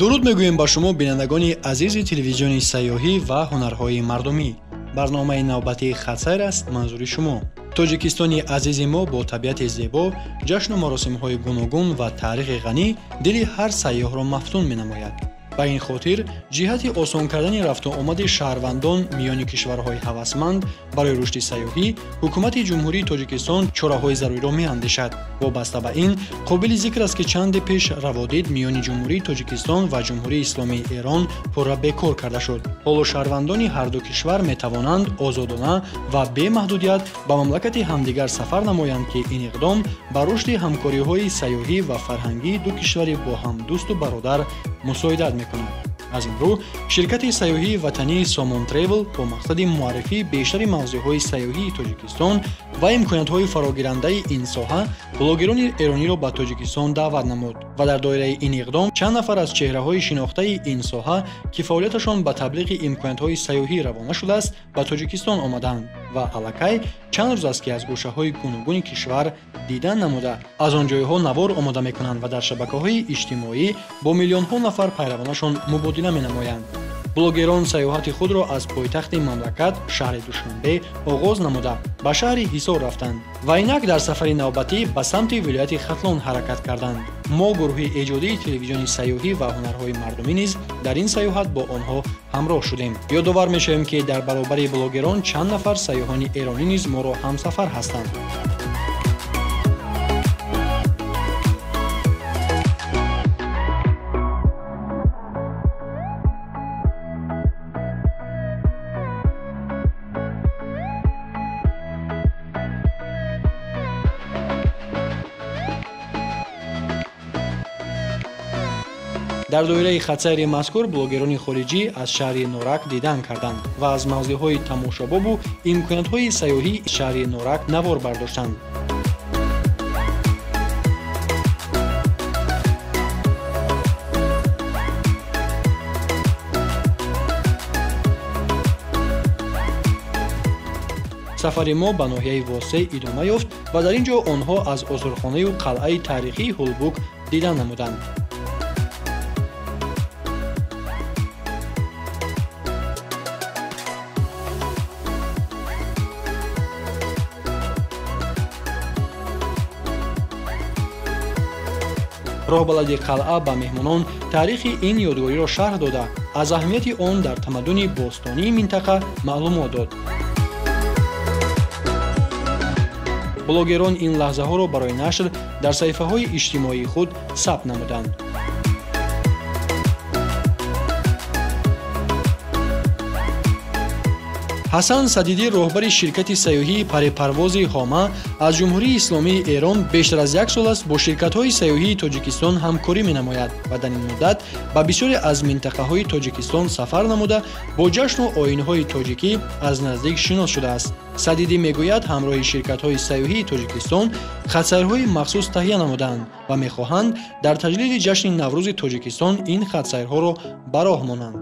Дуруд мегӯем ба шумо бинандагони азизи телевизиони сайёҳӣ ва ҳунарҳои мардумӣ. Барномаи навбатии хатсайр аст манзури шумо. Тоҷикистони азизи мо бо табиати зебо, ҷашну маросимҳои гуногун ва таърихи ғанӣ дили ҳар сайёҳро мафтун менамояд. Ба ин хотир ҷиҳати осон кардани рафту омади шаҳрвандон миёни кишварҳои ҳавасманд барои рушди сайёҳӣ ҳукумати Ҷумҳурии Тоҷикистон чораҳои заруриро меандешад. Вобаста ба ин қобили зикр аст, ки чанде пеш раводид миёни Ҷумҳурии Тоҷикистон ва Ҷумҳурии Исломии Эрон пурра бекор карда шуд. Ҳоло шаҳрвандони ҳарду кишвар метавонанд озодона ва бемаҳдудият ба мамлакати ҳамдигар сафар намоянд, ки ин иқдом ба рушди ҳамкориҳои сайёҳӣ ва фарҳангии ду кишвари бо ҳам дӯсту бародар мусоидат мекунад. Аз ин рӯ ширкати сайёҳии ватании Сомон Тревел бо мақсади муаррифии бештари мавзӯъҳои сайёҳии Тоҷикистон ва имкониятҳои фарогирандаи ин соҳа блогерони эрониро ба Тоҷикистон даъват намуд ва дар доираи ин иқдом чанд нафар аз чеҳраҳои шинохтаи ин соҳа, ки фаъолияташон ба таблиғи имкониятҳои сайёҳӣ равона шудааст, ба Тоҷикистон омаданд ва аллакай чанд рӯз аст, ки аз гӯшаҳои гуногуни кишвар дидан намуда, аз он ҷойҳо навор омода мекунанд ва дар шабакаҳои иҷтимоӣ бо миллионҳо нафар пайравонашон мубодила менамоянд. Блогерон сайёҳати худро аз пойтахти мамлакат шаҳри Душанбе оғоз намуда ба шаҳри Ҳисор рафтанд ва инак дар сафари навбатӣ ба самти вилояти Хатлон ҳаракат карданд. Мо гурӯҳи эҷодии телевизиони сайёҳӣ ва ҳунарҳои мардумӣ низ дар ин сайёҳат бо онҳо ҳамроҳ шудем. Ёдовар мешавем, ки дар баробари блогерон чанд нафар сайёҳони эронӣ низ моро ҳамсафар ҳастанд. Дар доираи хатсайри мазкур блогерони хориҷӣ аз шаҳри Норак дидан карданд ва аз мавзеъҳои тамошобобу имкониятҳои сайёҳии шаҳри Норак навор бардоштанд. Сафари мо ба ноҳияи Восеъ идома ёфт ва дар ин ҷо онҳо аз осорхонаю қалъаи таърихии Ҳулбук дидан намуданд. Роҳбалади қалъа ба меҳмонон таърихи ин ёдгориро шарҳ дода, аз аҳамияти он дар тамаддуни бостонии минтақа маълумот дод. Блогерон ин лаҳзаҳоро барои нашр дар саҳифаҳои иҷтимоии худ сабт намуданд. Ҳасан Садидӣ, роҳбари ширкати сайёҳии парепарвози Ҳома аз Ҷумҳурии Исломии Эрон, бештар аз як сол аст бо ширкатҳои сайёҳии Тоҷикистон ҳамкорӣ менамояд ва дар ин муддат ба бисёре аз минтақаҳои Тоҷикистон сафар намуда бо ҷашну оинҳои тоҷикӣ аз наздик шинос шудааст. Садидӣ мегӯяд, ҳамроҳи ширкатҳои сайёҳии Тоҷикистон хатсайрҳои махсус таҳия намудаанд ва мехоҳанд дар таҷлили ҷашни Наврӯзи Тоҷикистон ин хатсайрҳоро ба роҳ монанд.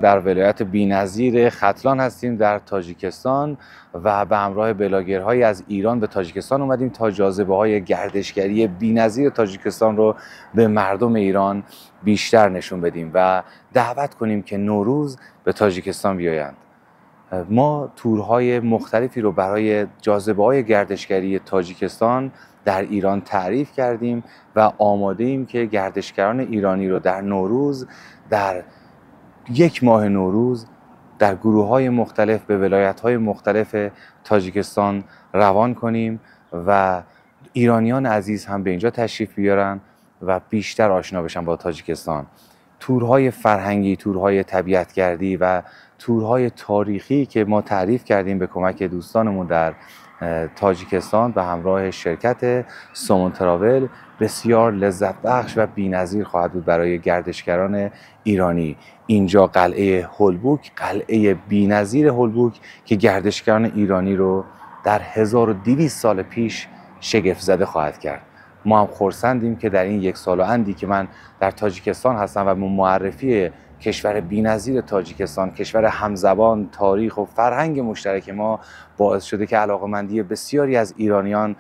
در ولایت بی‌نظیر ختلان هستیم در تاجیکستان و به همراه بلاگرهایی از ایران به تاجیکستان اومدیم تا جاذبه‌های گردشگری بی‌نظیر تاجیکستان رو به مردم ایران بیشتر نشون بدیم و دعوت کنیم که نوروز به تاجیکستان بیایند. ما تورهای مختلفی رو برای جاذبه‌های گردشگری تاجیکستان در ایران تعریف کردیم و آماده ایم که گردشگران ایرانی رو در نوروز، در یک ماه نوروز، در گروه‌های مختلف به ولایت‌های مختلف تاجیکستان روان کنیم و ایرانیان عزیز هم به اینجا تشریف بیارن و بیشتر آشنا بشن با تاجیکستان. تورهای فرهنگی، تورهای طبیعتگردی و تورهای تاریخی که ما تعریف کردیم به کمک دوستانمون در تاجیکستان به همراه شرکت سومون تراول بسیار لذت بخش و بی‌نظیر خواهد بود برای گردشگران ایرانی. اینجا قلعه هولبوک، قلعه بی‌نظیر هولبوک که گردشگران ایرانی رو در 1200 سال پیش شگفت زده خواهد کرد. ما هم خرسندیم که در این یک سال و اندی که من در تاجیکستان هستم و معرفی کشور بی‌نظیر تاجیکستان، کشور همزبان، تاریخ و فرهنگ مشترک ما باعث شده که علاقه‌مندی بسیاری از ایرانیان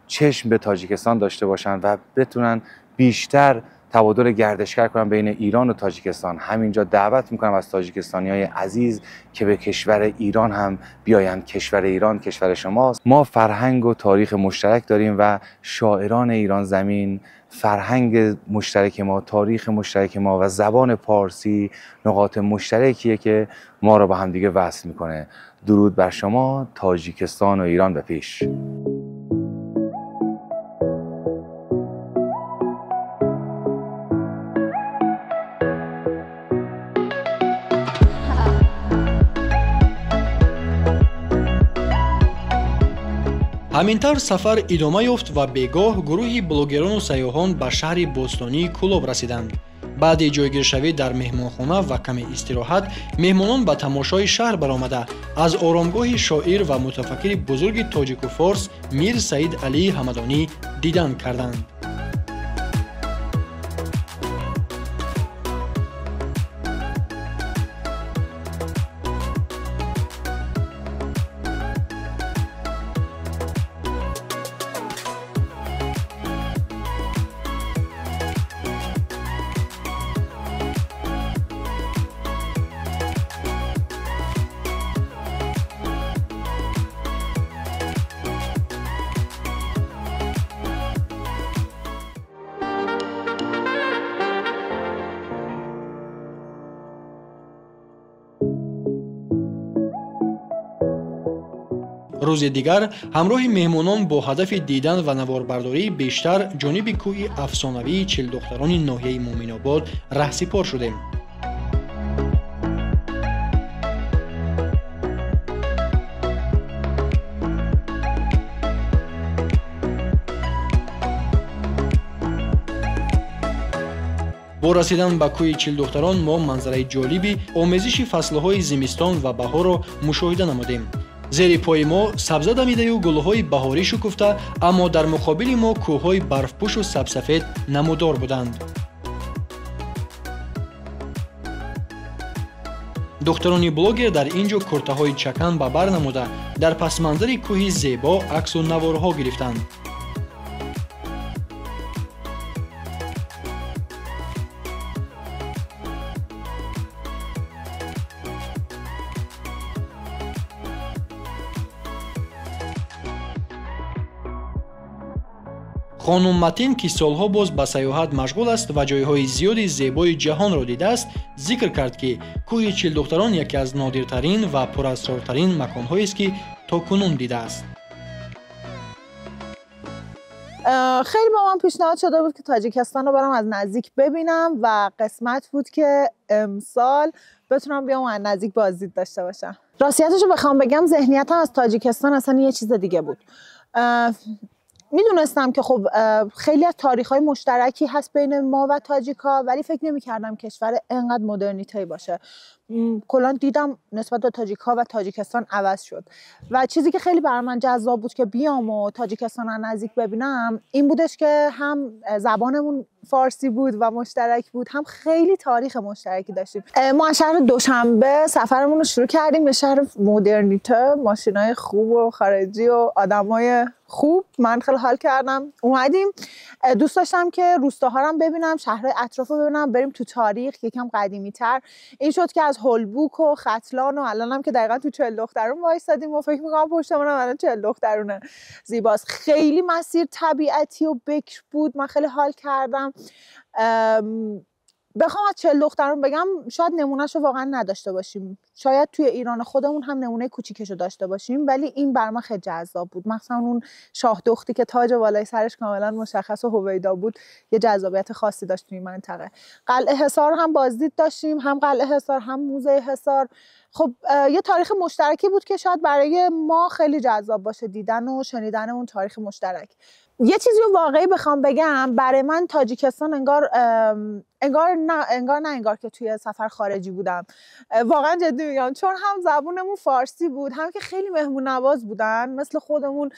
چشم به تاجیکستان داشته باشن و بتونن بیشتر تبادل گردشگر کنم بین ایران و تاجیکستان. همینجا دعوت میکنم از تاجیکستانی‌های عزیز که به کشور ایران هم بیایند. کشور ایران کشور شماست. ما فرهنگ و تاریخ مشترک داریم و شاعران ایران زمین، فرهنگ مشترک ما، تاریخ مشترک ما و زبان پارسی نقاط مشترکیه که ما رو با هم دیگه وصل میکنه. درود بر شما، تاجیکستان و ایران به پیش. Ҳамин тавр сафар идома ёфт ва бегоҳ гурӯҳи блогерону сайёҳон ба шаҳри бостонии Кӯлоб расиданд. Баъди ҷойгиршавӣ дар меҳмонхона ва каме истироҳат, меҳмонон ба тамошои шаҳр баромада, аз оромгоҳи шоир ва мутафаккири бузурги тоҷику форс Мир Саид Алии Ҳамадонӣ дидан карданд. Рӯзи дигар ҳамроҳи меҳмонон бо ҳадафи дидан ва наворбардории бештар ҷониби кӯҳи афсонавии Чилдухтарони ноҳияи Муъминобод раҳсипор шудем. Бо расидан ба кӯҳи Чилдухтарон мо манзараи ҷолиби омезиши фаслҳои зимистон ва баҳорро мушоҳида намудем. Зери пои мо сабза дамидаю гулҳои баҳорӣ шукуфта, аммо дар муқобили мо кӯҳҳои барфпӯшу сабсафед намудор буданд. Духтарони блогер дар ин ҷо куртаҳои чакан ба бар намуда, дар пасманзари кӯҳи зебо аксу наворҳо гирифтанд. Хонум Матин, ки солҳо боз ба сайёҳат машғул аст ва ҷойҳои зиёди зебои ҷаҳонро дидааст, зикр кард, ки кӯҳи Чилдухтарон яке аз нодиртарин ва пурасрортарин маконҳоест, ки то кунун дидааст. خیلی با من پیشنهاد شده بود که تاجیکستان رو برم از نزدیک ببینم و قسمت بود که امسال بتونم بیام و از نزدیک بازدید داشته باشم. راستیتش رو بخوام بگم، ذهنیتم از تاجیکستان اصلا یه چیز دیگه بود. میدونستم که خب خیلی از تاریخ‌های مشترکی هست بین ما و تاجیکا، ولی فکر نمی‌کردم کشور انقدر مدرنیته‌ای باشه. کلا دیدم نسبت به تاجیکا و تاجیکستان عوض شد و چیزی که خیلی برای من جذاب بود که بیام و تاجیکستان رو نزدیک ببینم این بودش که هم زبانمون فارسی بود و مشترک بود، هم خیلی تاریخ مشترکی داشتیم. ما از شهر دوشنبه سفرمون رو شروع کردیم به شهر مدرنیته، ماشینای خوب و خارجی و آدمای خوب. من خیلی حال کردم. اومدیم، دوست داشتم که روستاها رو ببینم، شهرهای اطراف رو ببینم، بریم تو تاریخ یکم قدیمی‌تر. این شد که از هلبوک و ختلان و الانم که دقیقاً تو چلدخترون وایسادیم و فکر می‌کنم پشتمون هم الان چلدخترونه. زیباست. خیلی مسیر طبیعتی و بکر بود. من خیلی حال کردم. بخوام از چلدخترون بگم، شاید نمونهشو واقعا نداشته باشیم، شاید توی ایران خودمون هم نمونه کوچیکشو داشته باشیم، ولی این بر من خیلی جذاب بود. مثلا اون شاه دختی که تاج بالای سرش کاملا مشخص و هویدا بود، یه جذابیت خاصی داشت توی منطقه. قلعه حصار هم بازدید داشتیم، هم قلعه حصار هم موزه حصار. خب یه تاریخ مشترکی بود که شاید برای ما خیلی جذاب باشه دیدن و شنیدن اون تاریخ مشترک. یه چیزی رو واقعی بخوام بگم، برای من تاجیکستان انگار انگار که توی سفر خارجی بودم. واقعا جدی میگم، چون هم زبونمون فارسی بود، هم که خیلی مهمون نواز بودن، مثل خودمون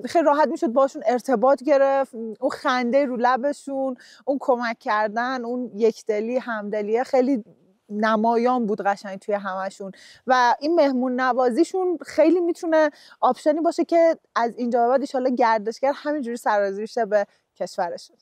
خیلی راحت میشد باشون ارتباط گرفت. اون خنده رو لبشون، اون کمک کردن، اون یکدلی همدلیه خیلی نمایان بود قشنگ توی همشون و این مهمون نوازیشون خیلی میتونه option ی باشه که از اینجا به بعد ان شاءالله گردشگر همینجوری سرازیر شه به کشورشون.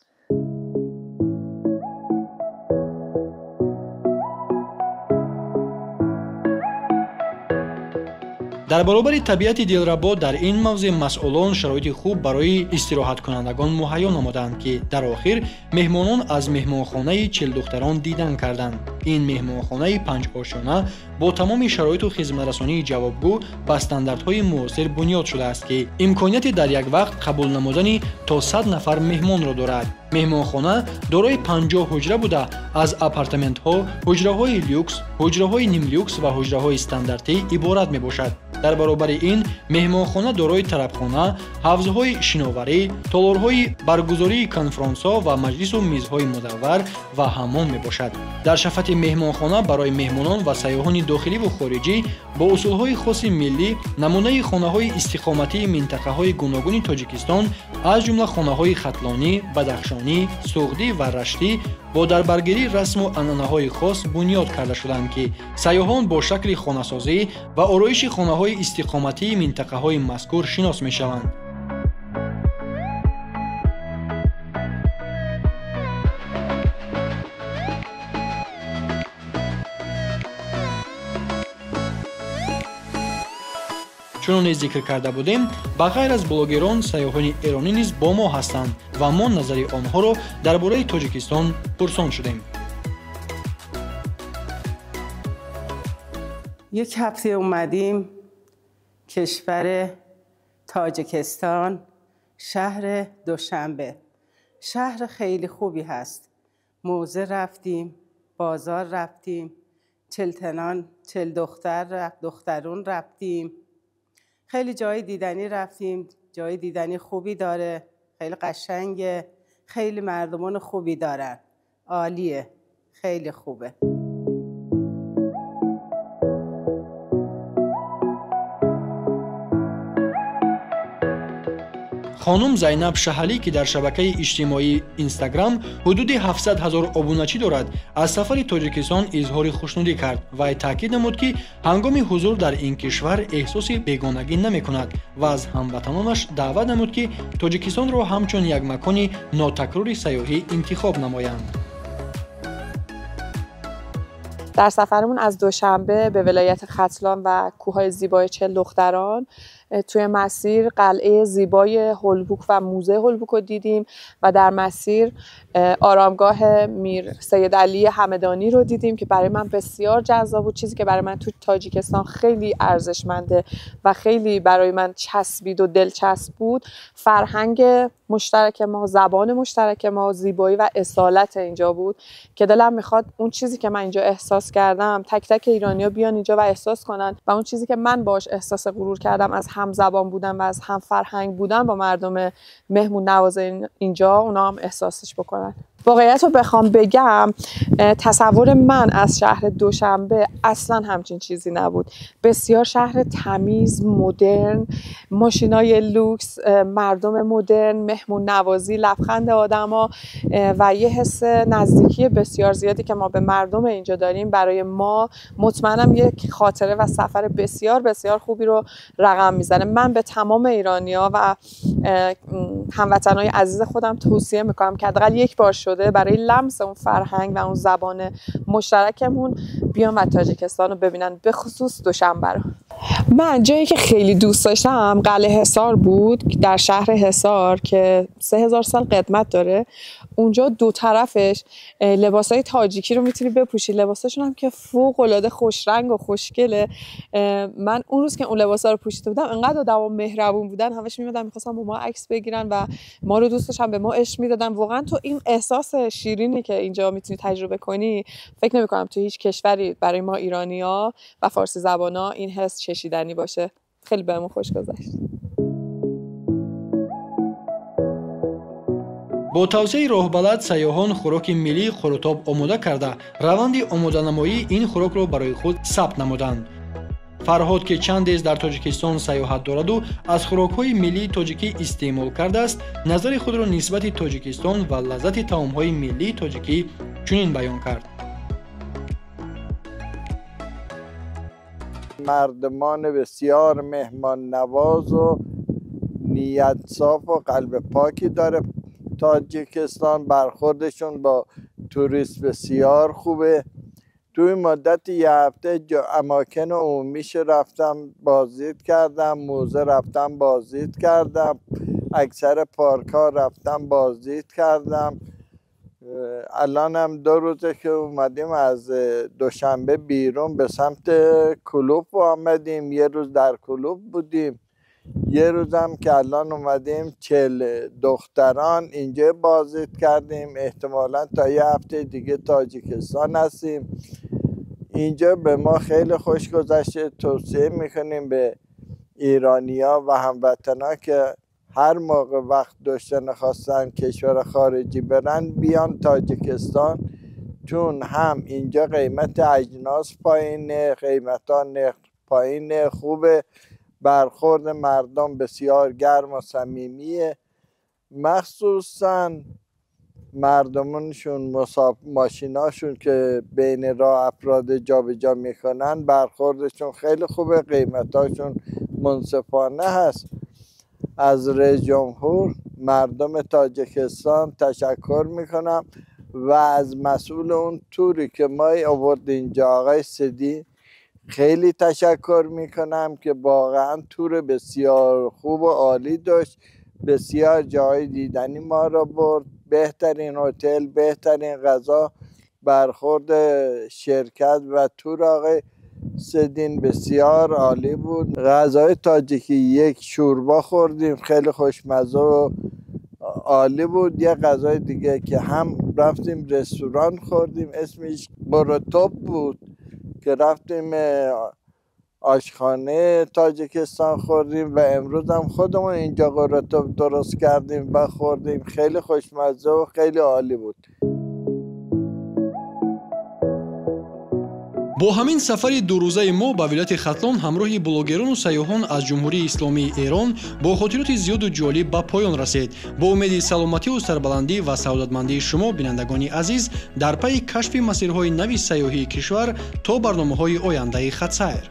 Дар баробари табиати дилрабо дар ин мавзеъ масъулон шароити хуб барои истироҳаткунандагон муҳайё намуданд, ки дар охир меҳмонон аз меҳмонхонаи Чилдухтарон дидан карданд. Ин меҳмонхонаи панҷошёна бо тамоми шароиту хизматрасонии ҷавобгӯ ба стандартҳои муосир бунёд шудааст, ки имконияти дар як вақт қабул намудани то 100 нафар меҳмонро дорад. Меҳмонхона дорои 50 ҳуҷра буда, аз апартаментҳо, ҳуҷраҳои люкс, ҳуҷраҳои нимлюкс ва ҳуҷраҳои стандартӣ иборат мебошад. Дар баробари ин меҳмонхона дорои тарабхона, ҳавзҳои шиноварӣ, толорҳои баргузории конфронсҳо ва маҷлису мизҳои мудаввар ва ҳаммом мебошад. Дар шафати меҳмонхона барои меҳмонон ва сайёҳони дохиливу хориҷӣ бо усулҳои хоси миллӣ намунаи хонаҳои истиқоматии минтақаҳои гуногуни Тоҷикистон, аз ҷумла хонаҳои хатлонӣ, бадахшонӣ, суғдӣ ва раштӣ бо дарбаргирии расму анъанаҳои хос бунёд карда шуданд, ки сайёҳон бо шакли хонасозӣ ва ороиши хонаҳои истиқоматии минтақаҳои мазкур шинос мешаванд. Чуноне зикр карда будем, ба ғайр аз блогерон сайёҳони эронӣ низ бо мо ҳастанд ва мо назари онҳоро дар бораи Тоҷикистон пурсон шудем. Як ҳафта омадим кишвар Тоҷикистон, шаҳри Душанбе. Шаҳр хеле хубе ҳаст. Мӯза рафтим, бозор рафтим, чилтанон, чил духтар, духтарон рафтим. خیلی جای دیدنی رفتیم، جای دیدنی خوبی داره، خیلی قشنگه، خیلی مردمان خوبی دارن، عالیه، خیلی خوبه. Хонум Зайнаб Шаҳалӣ, ки дар шабакаи иҷтимоии Инстаграм ҳудуди 700 ҳазор обуначӣ дорад, аз сафари Тоҷикистон изҳори хушнудӣ кард ва таъкид намуд, ки ҳангоми ҳузур дар ин кишвар эҳсоси бегонагӣ намекунад ва аз ҳамватанонаш даъват намуд, ки Тоҷикистонро ҳамчун як макони нотакрори сайёҳӣ интихоб намоянд. Дар сафарамон аз Душанбе ба вилояти Хатлон ва кӯҳҳои зебои Чилдухтарон توی مسیر قلعه زیبای هلبوک و موزه هلبوک رو دیدیم و در مسیر آرامگاه میر سید علی همدانی رو دیدیم که برای من بسیار جذاب بود. چیزی که برای من تو تاجیکستان خیلی ارزشمنده و خیلی برای من چسبید و دلچسب بود، فرهنگ مشترک ما، زبان مشترک ما، زیبایی و اصالت اینجا بود که دلم میخواد اون چیزی که من اینجا احساس کردم تک تک ایرانی‌ها بیان اینجا و احساس کنن و اون چیزی که من باهاش احساس غرور کردم از همزبان بودن و از هم فرهنگ بودن با مردم مهمون نواز اینجا، اونا هم احساسش بکنن. واقعیت رو بخوام بگم، تصور من از شهر دوشنبه اصلا همچین چیزی نبود. بسیار شهر تمیز، مدرن، ماشینای لوکس، مردم مدرن، مهمون نوازی، لبخند آدما و یه حس نزدیکی بسیار زیادی که ما به مردم اینجا داریم، برای ما مطمئنم یک خاطره و سفر بسیار بسیار خوبی رو رقم میزنه. من به تمام ایرانی‌ها و هموطنای عزیز خودم توصیه میکنم که حداقل یک بار شده برای لمس اون فرهنگ و اون زبان مشترکمون بیان و تاجیکستان رو ببینن، به خصوص دوشنبه رو. من جایی که خیلی دوست داشتم قلعه حصار بود در شهر حصار که 3000 سال قدمت داره. اونجا دو طرفش لباسای تاجیکی رو میتونی بپوشی، لباساشون هم که فوق العاده خوش رنگ و خوشگله. من اون روز که اون لباسا رو پوشیده بودم انقدر آدما مهربون بودن، همش میمدن میخواستن با ما عکس بگیرن و ما رو دوست داشتن، به ما عشق میدادن. واقعا تو این احساس شیرینی که اینجا میتونی تجربه کنی فکر نمی‌کنم تو هیچ کشوری برای ما ایرانی‌ها و فارسی زبانا این حس چشیدنی باشه. خیلی بهمون خوش گذشت. Бо тавсияи роҳбалад сайёҳон хӯроки миллии қурутоб омода карда, раванди омоданамоии ин хӯрокро барои худ сабт намуданд. Фарҳод, ки чандез дар Тоҷикистон сайёҳат дораду аз хӯрокҳои миллии тоҷикӣ истеъмол кардааст, назари худро нисбати Тоҷикистон ва лаззати таомҳои миллии тоҷикӣ чунин баён кард. Мардумони бисёр меҳмоннавозу ният софу қалби покӣ дорад Тоҷикистон. Бархӯрдашон бо турист бисёр хубе. توی مدت یه هفته اماکن عمومیش رفتم بازدید کردم، موزه رفتم بازدید کردم، اکثر پارک ها رفتم بازدید کردم. الان هم 2 روزه که اومدیم از دوشنبه بیرون به سمت کلوب آمدیم. یه روز در کلوب بودیم، یه روزم که الان اومدیم 40 دختران اینجا بازدید کردیم. احتمالا تا یه هفته دیگه تاجیکستان هستیم. اینجا به ما خیلی خوش گذشته. توصیه میکنیم به ایرانیا و هموطنا که هر موقع وقت داشتن خواستن کشور خارجی برن بیان تاجیکستان، چون هم اینجا قیمت اجناس پایینه، قیمت ها نرخ پایینه، خوبه، برخورد مردم بسیار گرم و صمیمیه، مخصوصا مردمونشون ماشیناشون که بین راه افراد جابجا میکنن برخوردشون خیلی خوبه، قیمتاشون منصفانه هست. از رئیس جمهور، مردم تاجیکستان تشکر میکنم و از مسئول اون توری که ما آورد اینجا آقای سدی خیلی تشکر میکنم که واقعا تور بسیار خوب و عالی داشت، بسیار جای دیدنی ما را برد، بهترین هتل، بهترین غذا، برخورد شرکت و تور آقای سدین بسیار عالی بود. غذای تاجیکی یک شوربا خوردیم خیلی خوشمزه و عالی بود. یه غذای دیگه که هم رفتیم رستوران خوردیم اسمش بروتوب بود که رفتیم آشخانه تاجیکستان خوردیم و امروز هم خودمون اینجا قراتوب درست کردیم و خوردیم، خیلی خوشمزه و خیلی عالی بود. Бо ҳамин сафари дурӯзаи мо ба вилояти Хатлон ҳамроҳи блогерону сайёҳон аз Ҷумҳурии Исломии Эрон бо хотироти зиёду ҷолиб ба поён расид. Бо умеди саломативу сарбаландӣ ва саодатмандии шумо, бинандагони азиз, дар пайи кашфи масирҳои нави сайёҳии кишвар то барномаҳои ояндаи хатсайр.